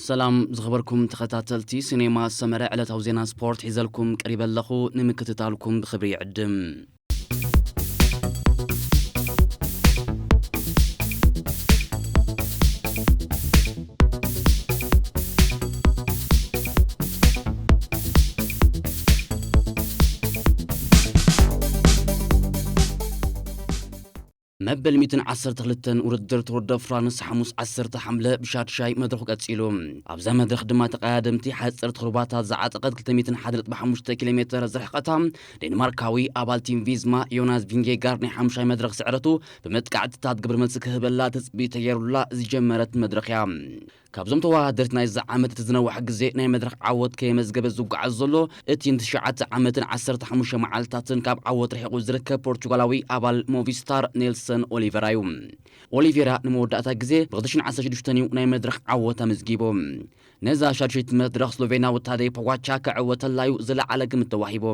ሰላም ዝኸበርኩም ተኸታተልቲ ሲኔማ ሰመረ፣ ዕለታዊ ዜና ስፖርት ሒዘልኩም ቀሪበ ኣለኹ። ንምክትታልኩም ብኽብሪ ይዕድም። መበል ሚእትን ዓሰርተ ክልተን ውድድር ቱር ደ ፍራንስ ሓሙስ ዓሰርተ ሓምለ ብሻድሻይ መድረኹ ቀጺሉ። ኣብዛ መድረኽ ድማ ተቐያደምቲ ሓጸርቲ ሩባታት ዝዓጠቐት ክልተ ሚእትን ሓደ ነጥቢ ሓሙሽተ ኪሎ ሜተር ዝርሕቐታ ዴንማርካዊ ኣባል ቲም ቪዝማ ዮናስ ቪንጌጋርድ ናይ ሓሙሻይ መድረኽ ስዕረቱ ብመጥቃዕትታት ግብረ መልሲ ክህበላ ትጽቢት ተገይሩላ ዝጀመረት መድረኽ እያ። ካብዞም ተወዳደርቲ ናይዚ ዓመት እቲ ዝነውሐ ግዜ ናይ መድረኽ ዓወት ከየመዝገበ ዝጓዓዝ ዘሎ እቲ ንትሽዓተ ዓመትን ዓሰርተ ሓሙሽተ መዓልታትን ካብ ዓወት ርሒቑ ዝርከብ ፖርቹጋላዊ ኣባል ሞቪስታር ኔልሰን ኦሊቨራ እዩ። ኦሊቬራ ንመወዳእታ ግዜ ብ ክልተ ሽሕን ዓሰርተ ሽዱሽተን እዩ ናይ መድረኽ ዓወት ኣመዝጊቡ። ነዛ ሻድሸይቲ መድረኽ ስሎቬናዊ ታደይ ፖጋቻ ክዕወተላ እዩ ዝለዓለ ግምት ተዋሂቡ።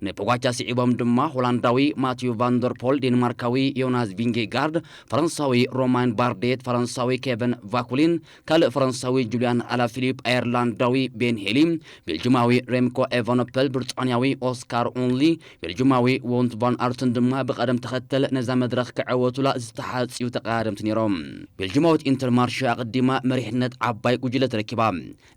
ንፖጋቻ ስዒቦም ድማ ሆላንዳዊ ማቲዩ ቫንደርፖል፣ ዴንማርካዊ ዮናስ ቪንጌጋርድ፣ ፈረንሳዊ ሮማን ባርዴት፣ ፈረንሳዊ ኬቨን ቫኩሊን፣ ካልእ ፈረንሳዊ ጁልያን ኣላፊሊፕ፣ ኣየርላንዳዊ ቤን ሄሊ፣ ቤልጅማዊ ሬምኮ ኤቫኖፐል፣ ብሪጣንያዊ ኦስካር ኡንሊ፣ ቤልጅማዊ ዎንት ቫን ኣርትን ድማ ብቐደም ተኸተል ነዛ መድረኽ ክዕወቱላ ዝተሓጽዩ ተቐዳደምቲ ነይሮም። ቤልጅማዊት ኢንተርማርሽ ኣቐዲማ መሪሕነት ዓባይ ጉጅለ ተረኪባ።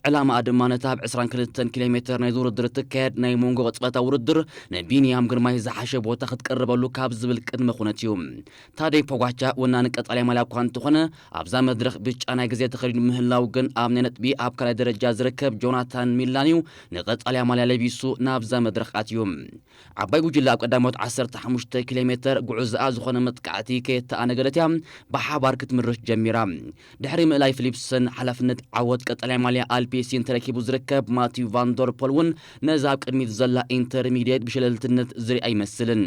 ዕላማኣ ድማ ነታ ኣብ ዕስራን ክልተን ኪሎ ሜተር ናይዚ ውድድር እትካየድ ናይ መንጎ ቅጽበታዊ ውድድር ንቢንያም ግርማይ ዝሓሸ ቦታ ክትቀርበሉ ካብ ዝብል ቅድመ ኩነት እዩ። ታደይ ፖጋቻ ወናኒ ቀጻልያ ማልያ እኳ እንተኾነ፣ ኣብዛ መድረኽ ብጫ ናይ ግዜ ተኸዲኑ ምህላው ግን ኣብ ናይ ነጥቢ ኣብ ካልኣይ ደረጃ ዝርከብ ጆናታን ሚላን እዩ ንቀጻልያ ማልያ ለቢሱ ናብዛ መድረኽ ኣትዩ። ዓባይ ጉጅለ ኣብ ቀዳሞት ዓሰርተ ሓሙሽተ ኪሎ ሜተር ጉዕዞኣ ዝኾነ መጥቃዕቲ ከየተኣናገደት እያ ብሓባር ክትምርሽ ጀሚራ። ድሕሪ ምእላይ ፊሊፕሰን ሓላፍነት ዓወት ቀጠልያ ማልያ ኣልፔሲን ተረኪቡ ዝርከብ ማቲዩ ቫንደርፖል እውን ነዛ ኣብ ቅድሚት ዘላ ኢንተርሚድየት ብሸለልትነት ዝሪኣ ኣይመስልን።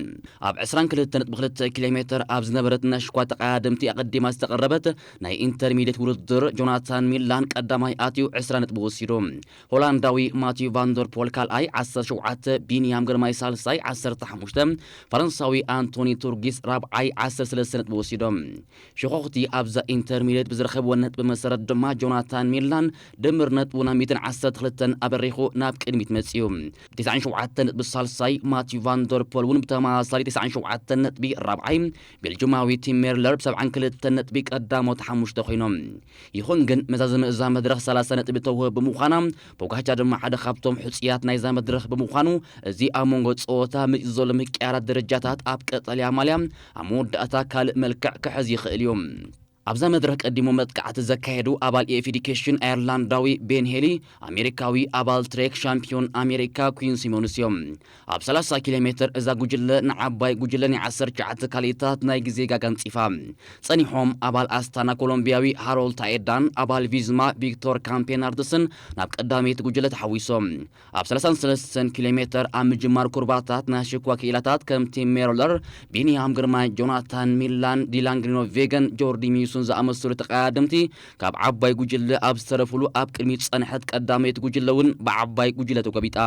ኣብ ዕስራን ክልተ ነጥቢ ክልተ ኪሎ ሜተር ኣብ ዝነበረት ናይ ሽኳ ተቐዳደምቲ ኣቐዲማ ዝተቐረበት ናይ ኢንተርሚድየት ውድድር ጆናታን ሚላን ቀዳማይ ኣትዩ ዕስራ ነጥቢ ወሲዱ። ሆላንዳዊ ማቲዩ ቫንደርፖል ካልኣይ ዓሰርተ ሸውዓተ፣ ቢንያም ግርማይ ሳልሳይ ዓሰርተ ሓሙሽተ፣ ፈረንሳዊ ኣንቶኒ ቱርጊስ ራብዓይ ዓሰርተ ሰለስተ ነጥቢ ወሲዶም። ሸኾኽቲ ኣብዛ ኢንተርሚድየት ብዝረኸብዎ ነጥቢ መሰረት ድማ ጆናታን ሚላን ድምር ነጥቡ ናብ ሚእትን ዓሰርተ ክልተን ኣበሪኹ ናብ ቅድሚት መጺኡ። ተስዓን ሸውዓተን ነጥቢ ሳልሳይ፣ ማቲዩ ቫንደርፖል እውን ብተመሳሳሊ ተስዓን ሸውዓተን ነጥቢ ራብዓይ፣ ቤልጅማዊ ቲም ሜርለር ብሰብዓን ክልተን ነጥቢ ቀዳሞት ሓሙሽተ ኮይኖም። ይኹን ግን መዛዘሚ እዛ መድረኽ ሰላሳ ነጥቢ ተውህብ ብምዃና፣ ፖጋቻ ድማ ሓደ ካብቶም ሕጹያት ናይዛ መድረኽ ብምዃኑ፣ እዚ ኣብ መንጎ ጸወታ መጺኡ ዘሎ ምቅያራት ደረጃታት ኣብ ቀጠልያ ማልያ ኣብ መወዳእታ ካልእ መልክዕ ክሕዝ ይኽእል እዩ። ኣብዛ መድረኽ ቀዲሙ መጥቃዕቲ ዘካየዱ ኣባል ኤፍ ዲ ኬሽን ኣየርላንዳዊ ቤን ሄሊ፣ ኣሜሪካዊ ኣባል ትሬክ ሻምፒዮን ኣሜሪካ ኩዊን ሲሞንስ እዮም። ኣብ ሰላሳ ኪሎ ሜተር እዛ ጉጅለ ንዓባይ ጉጅለ ናይ ዓሰርተ ትሽዓተ ካልኢታት ናይ ግዜ ጋጋ ኣንጺፋ። ጸኒሖም ኣባል ኣስታና ኮሎምቢያዊ ሃሮልድ ታኤዳን ኣባል ቪዝማ ቪክቶር ካምፔናርድስን ናብ ቀዳመይቲ ጉጅለ ተሓዊሶም። ኣብ ሰላሳን ሰለስተን ኪሎ ሜተር ኣብ ምጅማር ኩርባታት ናይ ሽኳ ክኢላታት ከም ቲም ሜሮለር፣ ቢንያም ግርማይ፣ ጆናታን ሚላን፣ ዲላን ግሪኖ ቬገን፣ ጆርዲ ሚዩስን ዝኣመሰሉ ተቐዳደምቲ ካብ ዓባይ ጉጅለ ኣብ ዝተረፉሉ ኣብ ቅድሚት ዝጸንሐት ቀዳመይቲ ጉጅለ እውን ብዓባይ ጉጅለ ተጎቢጣ።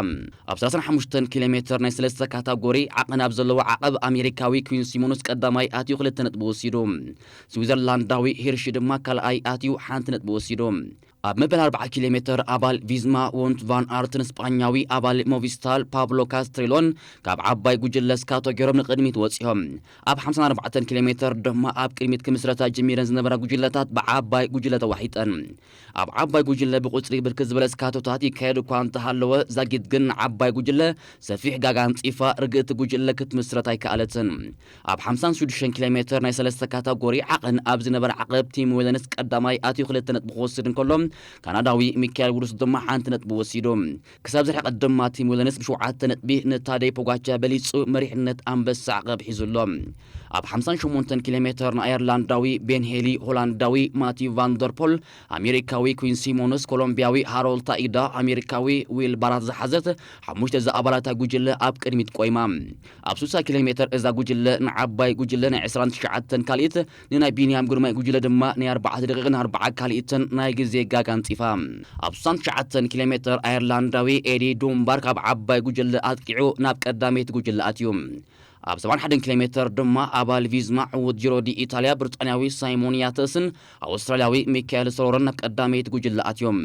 ኣብ ሰላሳን ሓሙሽተን ኪሎ ሜተር ናይ ሰለስተ ካታጎሪ ዓቐን ኣብ ዘለዎ ዓቐብ ኣሜሪካዊ ኩዊን ሲሞንስ ቀዳማይ ኣትዩ ክልተ ነጥቢ ወሲዱ። ስዊዘርላንዳዊ ሂርሺ ድማ ካልኣይ ኣትዩ ሓንቲ ነጥቢ ወሲዱ። ኣብ መበል ኣርብዓ ኪሎ ሜተር ኣባል ቪዝማ ዎንት ቫን ኣርትን ስጳኛዊ ኣባል ሞቪስታል ፓብሎ ካስትሬሎን ካብ ዓባይ ጉጅለ ስካቶ ገይሮም ንቕድሚት ወጺኦም። ኣብ ሓምሳን ኣርባዕተን ኪሎ ሜተር ድማ ኣብ ቅድሚት ክምስረታ ጀሚረን ዝነበራ ጉጅለታት ብዓባይ ጉጅለ ተዋሒጠን። ኣብ ዓባይ ጉጅለ ብቁጽሪ ብርክት ዝበለ ስካቶታት ይካየድ እኳ እንተሃለወ፣ ዛጊት ግን ንዓባይ ጉጅለ ሰፊሕ ጋጋ ኣንጺፋ ርግእቲ ጉጅለ ክትምስረት ኣይከኣለትን። ኣብ ሓምሳን ሽዱሽተን ኪሎ ሜተር ናይ ሰለስተ ካታጎሪ ዓቐን ኣብ ዝነበረ ዓቐብ ቲም ዌለንስ ቀዳማይ ኣትዩ ክልተ ነጥቢ ክወስድ እንከሎ፣ ካናዳዊ ሚካኤል ውሩስ ድማ ሓንቲ ነጥቢ ወሲዱ። ክሳብ ዝርሕቐት ድማ ቲም ዌለንስ ብሸውዓተ ነጥቢ ንታደይ ፖጋቻ በሊጹ መሪሕነት ኣንበሳ ዓቐብ ሒዙ ኣሎ። ኣብ ሓምሳን ሸሞንተን ኪሎ ሜተር ንኣየርላንዳዊ ቤን ሄሊ፣ ሆላንዳዊ ማቲዩ ቫንደርፖል፣ ኣሜሪካዊ ኩዊን ሲሞንስ፣ ኮሎምቢያዊ ሃሮልድ ታኢዳ፣ ኣሜሪካዊ ዊል ባራት ዝሓዘት ሓሙሽተ ዝኣባላታ ጉጅለ ኣብ ቅድሚት ቆይማ። ኣብ ስሳ ኪሎ ሜተር እዛ ጉጅለ ንዓባይ ጉጅለ ናይ ዕስራን ትሽዓተን ካልኢት፣ ንናይ ቢንያም ግርማይ ጉጅለ ድማ ናይ ኣርባዕተ ደቂቕን ኣርብዓ ካልኢትን ናይ ግዜ ጋጋ ኣንጺፋ። ኣብ ስሳን ትሽዓተን ኪሎ ሜተር ኣየርላንዳዊ ኤዲ ዱምባር ካብ ዓባይ ጉጅለ ኣጥቂዑ ናብ ቀዳመይቲ ጉጅለ ኣትዩ። ኣብ ሰብዓን ሓደን ኪሎ ሜተር ድማ ኣባል ቪዝማ ዕዉት ጂሮ ዲ ኢታልያ ብሪጣንያዊ ሳይሞን ያተስን ኣውስትራልያዊ ሚካኤል ሶሮርን ናብ ቀዳመይቲ ጉጅለ ኣትዮም።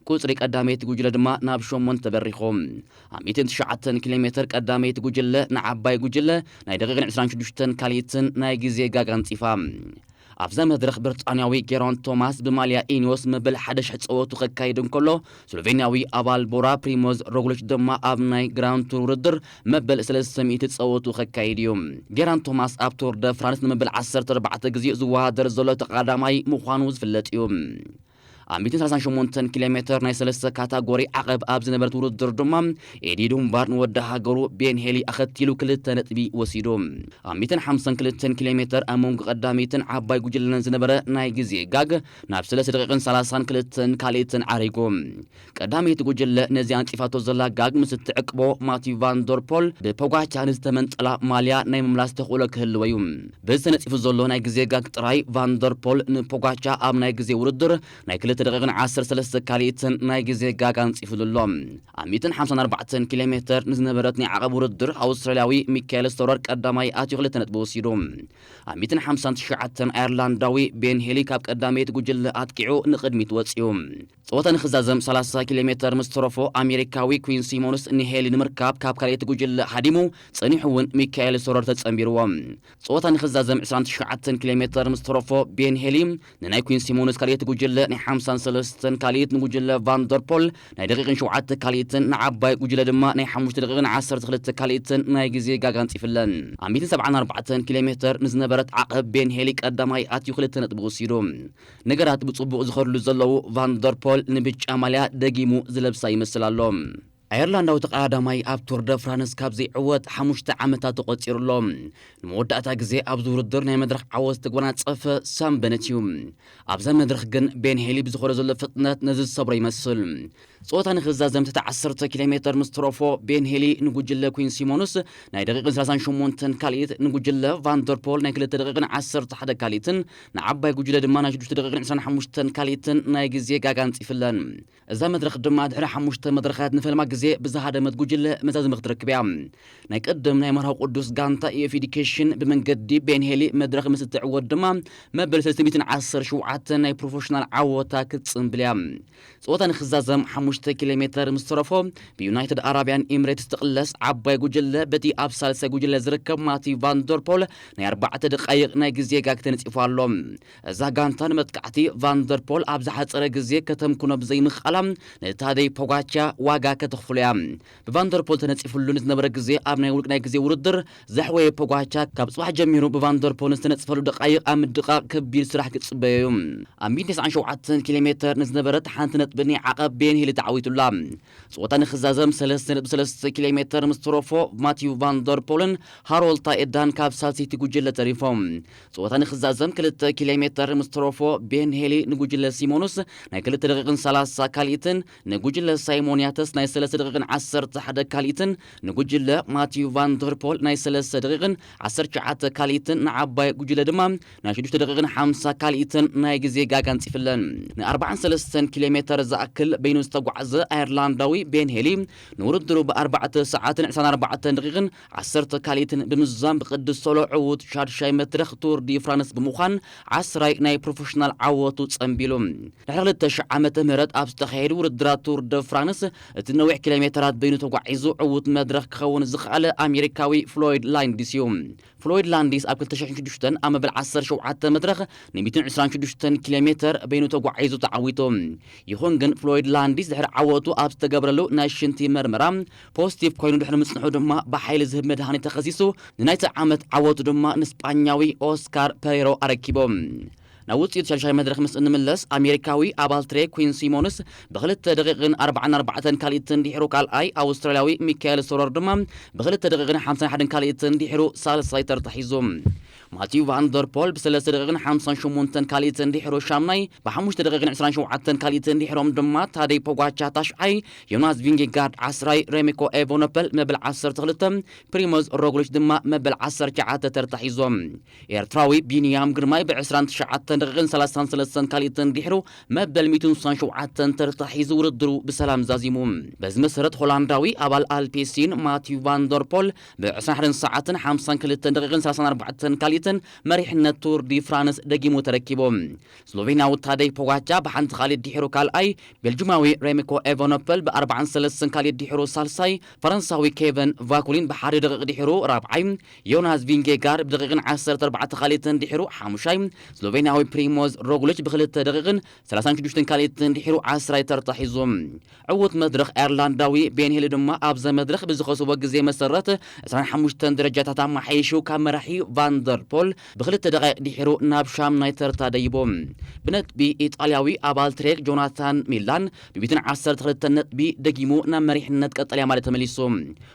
ቁጽሪ ቀዳመይቲ ጉጅለ ድማ ናብ ሸሞንተ በሪኹ። ኣብ ሚእትን ትሽዓተን ኪሎ ሜተር ቀዳመይቲ ጉጅለ ንዓባይ ጉጅለ ናይ ደቂቕን ዕስራን ሽዱሽተን ካልኢትን ናይ ግዜ ጋግ ኣንጺፋ። ኣብዛ መድረኽ ብሪጣንያዊ ጌራን ቶማስ ብማልያ ኢኒዮስ መበል ሓደ ሽሕ ጸወቱ ከካይድ እንከሎ፣ ስሎቬንያዊ ኣባል ቦራ ፕሪሞዝ ሮግሊች ድማ ኣብ ናይ ግራንድ ቱር ውድድር መበል ሰለስተ ሚእቲ ጸወቱ ከካይድ እዩ። ጌራን ቶማስ ኣብ ቱር ደ ፍራንስ ንመበል ዓሰርተ ኣርባዕተ ግዜ ዝወዳደር ዘሎ ተቐዳማይ ምዃኑ ዝፍለጥ እዩ። ኣብ ሚእትን ሰላሳን ሸሞንተን ኪሎ ሜተር ናይ ሰለስተ ካታጎሪ ዓቐብ ኣብ ዝነበረት ውድድር ድማ ኤዲ ዱንባር ንወዲ ሃገሩ ቤን ሄሊ ኣኸቲሉ ክልተ ነጥቢ ወሲዱ። ኣብ ሚእትን ሓምሳን ክልተን ኪሎ ሜተር ኣብ መንጎ ቀዳመይትን ዓባይ ጉጅለን ዝነበረ ናይ ግዜ ጋግ ናብ ሰለስተ ደቂቕን ሰላሳን ክልተን ካልኢትን ዓሪጉ። ቀዳመይቲ ጉጅለ ነዚ ኣንጺፋቶ ዘላ ጋግ ምስ እትዕቅቦ፣ ማቲው ቫንደርፖል ብፖጋቻ ንዝተመንጠላ ማልያ ናይ ምምላስ ተኽእሎ ክህልዎ እዩ። በዚ ተነጺፉ ዘሎ ናይ ግዜ ጋግ ጥራይ ቫንደርፖል ንፖጋቻ ኣብ ናይ ግዜ ውድድር ናይ ክልተ ደቂቕን ዓሰርተ ሰለስተ ካልኢትን ናይ ግዜ ጋግ ኣንጺፉሉ ኣሎ። ኣብ ሚእትን ሓምሳን ኣርባዕተን ኪሎ ሜተር ንዝነበረት ናይ ዓቐብ ውድድር ኣውስትራልያዊ ሚካኤል ስቶረር ቀዳማይ ኣትዩ ክልተ ነጥቢ ወሲዱ። ኣብ ሚእትን ሓምሳን ትሽዓተን ኣየርላንዳዊ ቤን ሄሊ ካብ ቀዳመይቲ ጉጅለ ኣጥቂዑ ንቕድሚት ወጺኡ። ጸወታ ንኽዛዘም ሰላሳ ኪሎ ሜተር ምስ ተረፎ ኣሜሪካዊ ኩዊን ሲሞንስ ንሄሊ ንምርካብ ካብ ካልኣይቲ ጉጅለ ሃዲሙ ጸኒሑ እውን ሚካኤል ሶረር ተጸንቢርዎ። ጸወታ ንኽዛዘም ዕስራን ትሽዓተን ኪሎ ሜተር ምስ ተረፎ ቤን ሄሊ ንናይ ኩዊን ሲሞንስ ካልኣይቲ ጉጅለ ናይ ሓምሳን ሰለስተን ካልኢት ንጉጅለ ቫንደርፖል ናይ ደቂቕን ሸውዓተ ካልኢትን ንዓባይ ጉጅለ ድማ ናይ ሓሙሽተ ደቂቕን ዓሰርተ ክልተ ካልኢትን ናይ ግዜ ጋግ ኣንጺፍለን። ኣብ ሚእትን ሰብዓን ኣርባዕተን ኪሎ ሜተር ንዝነበረት ዓቐብ ቤን ሄሊ ቀዳማይ ኣትዩ ክልተ ነጥቢ ወሲዱ። ነገራት ብጽቡቕ ዝኸድሉ ዘለዉ ቫንደርፖል ንብጫ ማልያ ደጊሙ ዝለብሳ ይመስል ኣሎ። ኣየርላንዳዊ ተቐዳዳማይ ኣብ ቱር ደ ፍራንስ ካብ ዘይዕወት ሓሙሽተ ዓመታት ተቖጺሩ ኣሎ። ንመወዳእታ ግዜ ኣብዚ ውድድር ናይ መድረኽ ዓወት ዝተጎናጸፈ ሳም በነት እዩ። ኣብዛ መድረኽ ግን ቤን ሄሊ ብዝኸዶ ዘሎ ፍጥነት ነዚ ዝሰብሮ ይመስል። ጸወታ ንኽዛዘም ትሕቲ ዓሰርተ ኪሎ ሜተር ምስ ተረፎ ቤን ሄሊ ንጉጅለ ኩዊን ሲሞንስ ናይ ደቂቕን ሰላሳን ሸሞንተን ካልኢት ንጉጅለ ቫንደርፖል ናይ ክልተ ደቂቕን ዓሰርተ ሓደ ካልኢትን ንዓባይ ጉጅለ ድማ ናይ ሽዱሽተ ደቂቕን ዕስራን ሓሙሽተን ካልኢትን ናይ ግዜ ጋጋ ኣንጺፍለን። እዛ መድረኽ ድማ ድሕሪ ሓሙሽተ መድረኻት ንፈለማ ግዜ ብዝሃደመት ጉጅለ መዛዘሚ ክትረክብ እያ። ናይ ቅድም ናይ መርሃዊ ቅዱስ ጋንታ ኢኤፍ ኤዱኬሽን ብመንገዲ ቤን ሄሊ መድረኽ ምስ እትዕወት ድማ መበል ሰለስተ ሚእትን ዓሰርተ ሸውዓተ ናይ ፕሮፌሽናል ዓወታ ክትጽንብል እያ። ጸወታ ንኽዛዘም ሓሙሽተ ኪሎ ሜተር ምስ ተረፎ ብዩናይትድ ኣራብያን ኤምሬትስ ትቕለስ ዓባይ ጉጅለ በቲ ኣብ ሳልሳይ ጉጅለ ዝርከብ ማቲ ቫንደርፖል ናይ ኣርባዕተ ደቃይቕ ናይ ግዜ ጋግ ተነጺፉ ኣሎ። እዛ ጋንታ ንመጥቃዕቲ ቫንደርፖል ኣብ ዝሓጸረ ግዜ ከተምክኖ ብዘይምኽኣላ ንታደይ ፖጋቻ ዋጋ ከተኽፍሎ እያ። ብቫንደርፖል ተነጺፍሉ ንዝነበረ ግዜ ኣብ ናይ ውልቅ ናይ ግዜ ውድድር ዘሕወየ ፖጋቻ ካብ ጽባሕ ጀሚሩ ብቫንደርፖል ንዝተነጽፈሉ ደቃይቕ ኣብ ምድቓቕ ከቢድ ስራሕ ክጽበዮ እዩ። ኣብ ሚእትን ተስዓን ሸውዓተን ኪሎ ሜተር ንዝነበረት ሓንቲ ነጥቢ ናይ ዓቐብ ቤን ሄሊ ተዓዊቱላ። ጸወታ ንኽዛዘም ሰለስተ ነጥቢ ሰለስተ ኪሎ ሜተር ምስ ተረፎ ማቲው ቫንደርፖልን ሃሮልድ ታኤዳን ካብ ሳልሰይቲ ጉጅለ ተሪፎም። ጸወታ ንኽዛዘም ክልተ ኪሎ ሜተር ምስ ተረፎ ቤን ሄሊ ንጉጅለ ሲሞኑስ ናይ ክልተ ደቂቕን ሰላሳ ካልኢትን ንጉጅለ ሳይሞን ያተስ ናይ ሰለስተ ደቂቕን ዓሰርተ ሓደ ካልኢትን ንጉጅለ ማቲው ቫንደርፖል ናይ ሰለስተ ደቂቕን ዓሰርተ ትሽዓተ ካልኢትን ንዓባይ ጉጅለ ድማ ናይ ሽዱሽተ ደቂቕን ሓምሳ ካልኢትን ናይ ግዜ ጋጋ ኣንጺፍለን። ንኣርባዓን ሰለስተን ኪሎ ሜተር ዝኣክል በይኑ ዝተጓዕዘ ኣየርላንዳዊ ቤን ሄሊ ንውድድሩ ብኣርባዕተ ሰዓትን ዕስራን ኣርባዕተን ደቂቕን ዓሰርተ ካልኢትን ብምዝዛም ብቅዲ ሶሎ ዕዉት ሻድሻይ መድረኽ ቱር ዲ ፍራንስ ብምዃን ዓስራይ ናይ ፕሮፌሽናል ዓወቱ ጸንቢሉ። ድሕሪ ክልተ ሽሕ ዓመተ ምህረት ኣብ ዝተኻየዱ ውድድራት ቱር ደ ፍራንስ እቲ ነዊሕ ኪሎ ሜተራት በይኑ ተጓዒዙ ዕዉት መድረኽ ክኸውን ዝኸኣለ ኣሜሪካዊ ፍሎይድ ላንዲስ እዩ። ፍሎይድ ላንዲስ ኣብ ክልተ ሽሕን ሽዱሽተን ኣብ መበል ዓሰርተ ሸውዓተ መድረኽ ን ሚእትን ዕስራን ሽዱሽተን ኪሎ ሜተር በይኑ ተጓዒዙ ተዓዊቱ። ይኹን ግን ፍሎይድ ላንዲስ ድሕሪ ዓወቱ ኣብ ዝተገብረሉ ናይ ሽንቲ መርመራ ፖዚቲቭ ኮይኑ ድሕሪ ምጽንሑ ድማ ብሓይሊ ዝህብ መድሃኒት ተኸሲሱ ንናይቲ ዓመት ዓወቱ ድማ ንስጳኛዊ ኦስካር ፐሬሮ ኣረኪቦ። ናብ ውጽኢት ሻድሻይ መድረኽ ምስ እንምለስ ኣሜሪካዊ ኣባል ትሬ ኩዊን ሲሞንስ ብክልተ ደቂቕን ኣርባዓን ኣርባዕተን ካልኢትን ድሒሩ ካልኣይ፣ ኣውስትራልያዊ ሚካኤል ሶረር ድማ ብክልተ ደቂቕን ሓምሳን ሓደን ካልኢትን ድሒሩ ሳልሳይ ተርታ ሒዙ። ማቲዩ ቫንደርፖል ብሰለስተ ደቂቕን ሓምሳን ሸሞንተን ካልኢትን ድሒሩ ሻምናይ፣ ብሓሙሽተ ደቂቕን ዕስራን ሸውዓተን ካልኢትን ድሒሮም ድማ ታደይ ፖጋቻ ታሽዓይ፣ ዮናስ ቪንጌጋርድ ዓስራይ፣ ሬሚኮ ኤቨኖፐል መበል ዓሰርተ ክልተ፣ ፕሪሞዝ ሮግሊች ድማ መበል ዓሰርተ ትሽዓተ ተርታ ሒዞም። ኤርትራዊ ቢንያም ግርማይ ብ ዕስራን ትሽዓተን ደቂቕን ሰላሳን ሰለስተን ካልኢትን ድሒሩ መበል ሚእትን ስሳን ሸውዓተን ተርታ ሒዙ ውድድሩ ብሰላም ዛዚሙ። በዚ መሰረት ሆላንዳዊ ኣባል ኣልፔሲን ማቲዩ ቫንደርፖል ብ ዕስራን ሓደን ሰዓትን ሓምሳን ክልተን ደቂቕን ሰላሳን ኣርባዕተን ካልኢትን መሪሕነት ቱር ዲ ፍራንስ ደጊሙ ተረኪቡ። ስሎቬንያዊ ታደይ ፖጋቻ ብሓንቲ ካልኢት ድሒሩ ካልኣይ፣ ቤልጁማዊ ሬሚኮ ኤቨኖፐል ብ ኣርባዓን ሰለስተን ካልኢት ድሒሩ ሳልሳይ፣ ፈረንሳዊ ኬቨን ቫኩሊን ብሓደ ደቂቕ ድሒሩ ራብዓይ፣ ዮናስ ቪንጌጋርድ ብደቂቕን ዓሰርተ ኣርባዕተ ካልኢትን ድሒሩ ሓሙሻይ፣ ስሎቬንያዊ ፕሪሞዝ ሮግሊች ብክልተ ደቂቕን ሰላሳን ሽዱሽተን ካልኢትን ድሒሩ ዓስራይ ተርታ ሒዙ። ዕዉት መድረኽ ኣየርላንዳዊ ቤን ሂል ድማ ኣብዛ መድረኽ ብዝኸስቦ ግዜ መሰረት ዕስራን ሓሙሽተን ደረጃታት ኣመሓይሹ ካብ መራሒ ቫንደርፖል ብክልተ ደቂቕ ድሒሩ ናብ ሻምናይ ተርታ ደይቡ። ብነጥቢ ኢጣልያዊ ኣባል ትሬክ ጆናታን ሚላን ብሚእትን ዓሰርተ ክልተ ነጥቢ ደጊሙ ናብ መሪሕነት ቀጠልያ ማለት ተመሊሱ።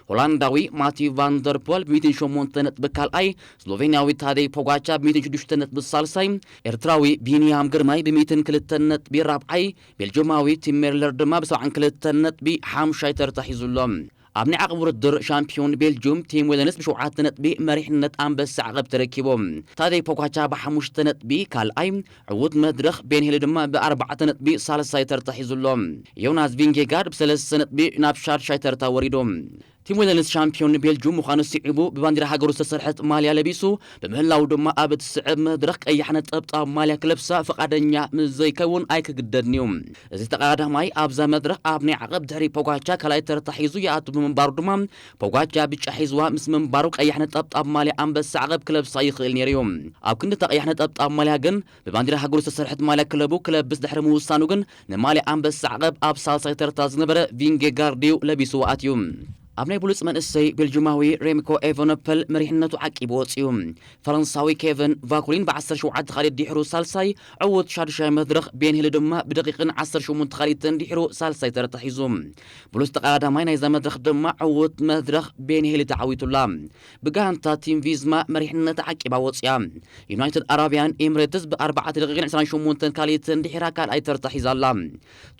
ሆላንዳዊ ማቲዩ ቫንደርፖል ብሚእትን ሸሞንተ ነጥቢ ካልኣይ፣ ስሎቬንያዊ ታደይ ፖጋቻ ብሚእትን ሽዱሽተ ነጥቢ ሳልሳይ፣ ኤርትራዊ ቢንያም ግርማይ ብሚእትን ክልተ ነጥቢ ራብዓይ፣ ቤልጅማዊ ቲም ሜርለር ድማ ብሰብዓን ክልተን ነጥቢ ሓምሻይ ተርታ ሒዙ ኣሎ። ኣብ ናይ ዓቕብ ውድድር ሻምፒዮን ቤልጅዩም ቲም ዌለንስ ብሸውዓተ ነጥቢ መሪሕነት ኣንበሳ ዓቐብ ተረኪቡ። ታደይ ፖጋቻ ብሓሙሽተ ነጥቢ ካልኣይ፣ ዕዉት መድረኽ ቤን ሂል ድማ ብኣርባዕተ ነጥቢ ሳልሳይ ተርታ ሒዙ ኣሎ። ዮናስ ቪንጌጋርድ ብሰለስተ ነጥቢ ናብ ሻድሻይ ተርታ ወሪዱ። ቲም ዌለንስ ሻምፒዮን ቤልጅዩም ምዃኑ ስዒቡ ብባንዲራ ሃገሩ ዝተሰርሐት ማልያ ለቢሱ ብምህላው ድማ ኣብ እትስዕብ መድረኽ ቀያሕ ነጠብጣብ ማልያ ክለብሳ ፍቓደኛ ምስ ዘይከውን ኣይክግደድን እዩ። እዚ ተቐዳዳማይ ኣብዛ መድረኽ ኣብ ናይ ዓቐብ ድሕሪ ፖጋቻ ካልኣይ ተርታ ሒዙ ይኣቱ ብምንባሩ ድማ ፖጋቻ ብጫ ሒዝዋ ምስ ምንባሩ ቀያሕ ነጠብጣብ ማልያ ኣንበሳ ዓቐብ ክለብሳ ይኽእል ነይሩ እዩ። ኣብ ክንዲ እታ ቀያሕ ነጠብጣብ ማልያ ግን ብባንዲራ ሃገሩ ዝተሰርሐት ማልያ ክለቡ ክለብስ ድሕሪ ምውሳኑ ግን ንማልያ ኣንበሳ ዓቐብ ኣብ ሳልሳይ ተርታ ዝነበረ ቪንጌጋርድ እዩ ለቢስዎ ኣትዩ። ኣብ ናይ ብሉጽ መንእሰይ ቤልጅማዊ ሬሚኮ ኤቨኖፐል መሪሕነቱ ዓቂቡ ወጺኡ። ፈረንሳዊ ኬቨን ቫኩሊን ብ ዓሰርተ ሸውዓተ ካልኢት ድሒሩ ሳልሳይ፣ ዕዉት ሻዱሻይ መድረኽ ቤን ሂል ድማ ብደቂቕን ዓሰርተ ሸሞንተ ካልኢትን ድሒሩ ሳልሳይ ተርታ ሒዙ። ብሉጽ ተቐዳዳማይ ናይዛ መድረኽ ድማ ዕዉት መድረኽ ቤን ሂል ተዓዊቱላ። ብጋንታ ቲም ቪዝማ መሪሕነት ዓቂባ ወጺኣ። ዩናይትድ ኣረብያን ኤምሬትስ ብኣርባዕተ ደቂቕን ዕስራን ሸሞንተን ካልኢትን ድሒራ ካልኣይ ተርታ ሒዛ ኣላ።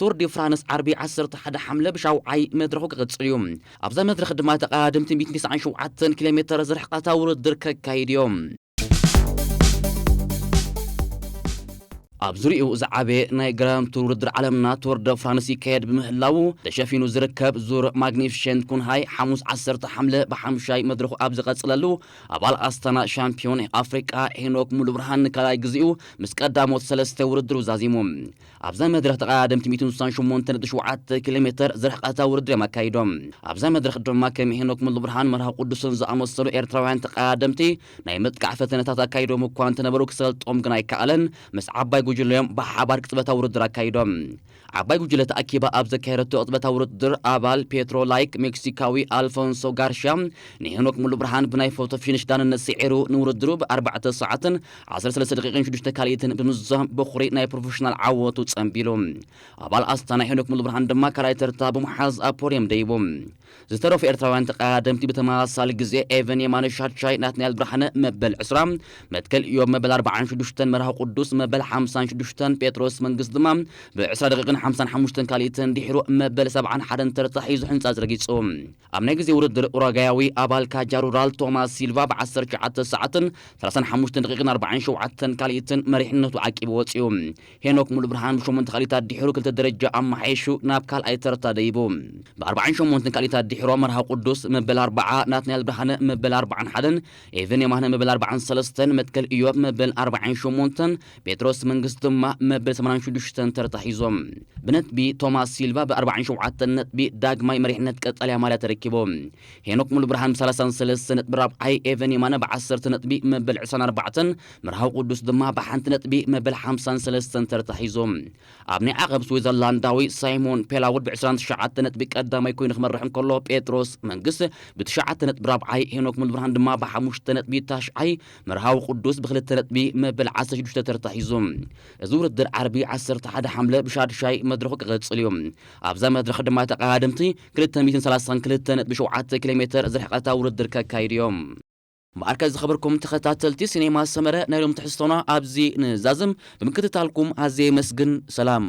ቱር ዲ ፍራንስ ዓርቢ ዓሰርተ ሓደ ሓምለ ብሻውዓይ መድረኹ ክቕጽል እዩ። ኣብዛ መድረኽ ድማ ተቐዳደምቲ ሚእትን ተስዓን ሸውዓተን ኪሎ ሜተር ዝርሕቐታ ውድድር ከካይድ እዮም። ኣብ ዙሪኡ ዝዓበየ ናይ ግራንድ ቱር ውድድር ዓለምና ቱር ደ ፍራንስ ይካየድ ብምህላዉ ተሸፊኑ ዝርከብ ዙር ማግኒፊሸንት ኩንሃይ ሓሙስ ዓሰርተ ሓምለ ብሓምሻይ መድረኹ ኣብ ዝቐጽለሉ ኣባል ኣስታና ሻምፒዮን ኣፍሪቃ ሄኖክ ሙሉብርሃን ንካልኣይ ግዜኡ ምስ ቀዳሞት ሰለስተ ውድድሩ ዛዚሙ። ኣብዛ መድረኽ ተቐዳደምቲ ሚእትን ስሳን ሸሞንተ ነጥቢ ሸውዓተ ኪሎ ሜተር ዝርሕቐታ ውድድር እዮም ኣካይዶም። ኣብዛ መድረኽ ድማ ከም ሄኖክ ሙሉብርሃን መርሃ ቅዱስን ዝኣመሰሉ ኤርትራውያን ተቐዳደምቲ ናይ ምጥቃዕ ፈተነታት ኣካይዶም እኳ እንተነበሩ ክሰልጦም ግን ኣይከኣለን። ምስ ዓባይ ጉጅለኦም ብሓባር ቅጽበታዊ ውድድር ኣካይዶም። ዓባይ ጉጅለ ተኣኪባ ኣብ ዘካየደቶ ቅጽበታዊ ውድድር ኣባል ፔትሮ ላይክ ሜክሲካዊ ኣልፎንሶ ጋርሽያ ንሄኖክ ሙሉብርሃን ብናይ ፎቶ ፊኒሽ ዳንነት ስዒሩ ንውድድሩ ብኣርባዕተ ሰዓትን ዓሰርተ ሰለስተ ደቂቕን ሽዱሽተ ካልኢትን ብምዝዛም በኹሪ ናይ ፕሮፌሽናል ዓወቱ ጸንቢሉ። ኣባል ኣስታና ሄኖክ ሙሉብርሃን ድማ ካልኣይ ተርታ ብምሓዝ ኣብ ፖድየም ደይቡ። ዝተረፉ ኤርትራውያን ተቐዳደምቲ ብተመሳሳሊ ግዜ ኤቨን የማነ ሻድሻይ፣ ናትናኤል ብርሃነ መበል ዕስራ፣ መትከል ኢዮብ መበል ኣርባዓን ሽዱሽተን፣ መርሃ ቅዱስ መበል ሓምሳን ሽዱሽተን፣ ጴጥሮስ መንግስት ድማ ብዕስራ ደቂቕን ሓምሳን ሓሙሽተን ካልኢትን ድሒሩ መበል ሰብዓን ሓደን ተርታ ሒዙ ሕንጻጽ ረጊጹ። ኣብ ናይ ግዜ ውድድር ኡራጋያዊ ኣባል ካጃ ሩራል ቶማስ ሲልቫ ብዓሰርተ ትሽዓተ ሰዓትን ሰላሳን ሓሙሽተን ደቂቕን ኣርባዓን ሸውዓተን ካልኢትን መሪሕነቱ ዓቂቡ ወጺኡ። ሄኖክ ሙሉብርሃን ብሸሞንተ ካልኢታት ድሒሩ ክልተ ደረጃ ኣመሓይሹ ናብ ካልኣይ ተርታ ደይቡ። ብኣርባዓን ሸሞንተን ካልኢታት ድሒሩ መርሃ ቅዱስ መበል ኣርባዓ፣ ናትናኤል ብርሃነ መበል ኣርባዓን ሓደን፣ ኤቨን የማነ መበል ኣርባዓን ሰለስተን፣ መትከል ኢዮብ መበል ኣርባዓን ሸሞንተን፣ ጴጥሮስ መንግስት ድማ መበል ሰማንያን ሽዱሽተን ተርታ ሒዞም። ብነጥቢ ቶማስ ሲልቫ ብኣርባዓን ሸውዓተን ነጥቢ ዳግማይ መሪሕነት ቀጠልያ ማልያ ተረኪቡ። ሄኖክ ሙሉብርሃን ብሰላሳን ሰለስተ ነጥቢ ራብዓይ፣ ኤቨን የማነ ብዓሰርተ ነጥቢ መበል ዕስራን ኣርባዕተን፣ መርሃዊ ቅዱስ ድማ ብሓንቲ ነጥቢ መበል ሓምሳን ሰለስተን ተርታ ሒዞም። ኣብ ናይ ዓቐብ ስዊዘርላንዳዊ ሳይሞን ፔላውድ ብዕስራን ትሽዓተ ነጥቢ ቀዳማይ ኮይኑ ክመርሕ እንከሎ፣ ጴጥሮስ መንግስት ብትሽዓተ ነጥቢ ራብዓይ፣ ሄኖክ ሙሉብርሃን ድማ ብሓሙሽተ ነጥቢ ታሽዓይ፣ መርሃዊ ቅዱስ ብክልተ ነጥቢ መበል ዓሰርተ ሽዱሽተ ተርታ ሒዙ። እዚ ውድድር ዓርቢ ዓሰርተ ሓደ ሓምለ ብሻድሻይ መድረኹ ክቕጽል እዩ። ኣብዛ መድረኽ ድማ ተቐዳደምቲ ክልተ ሚእትን ሰላሳን ክልተ ነጥቢ ሸውዓተ ኪሎ ሜተር ዝርሕቐታ ውድድር ከካይዱ እዮም። እምበኣርከ ዝኸበርኩም ተኸታተልቲ ሲኔማ ሰመረ፣ ናይ ሎም ትሕዝቶና ኣብዚ ንዛዝም። ብምክትታልኩም ኣዝየ የመስግን። ሰላም።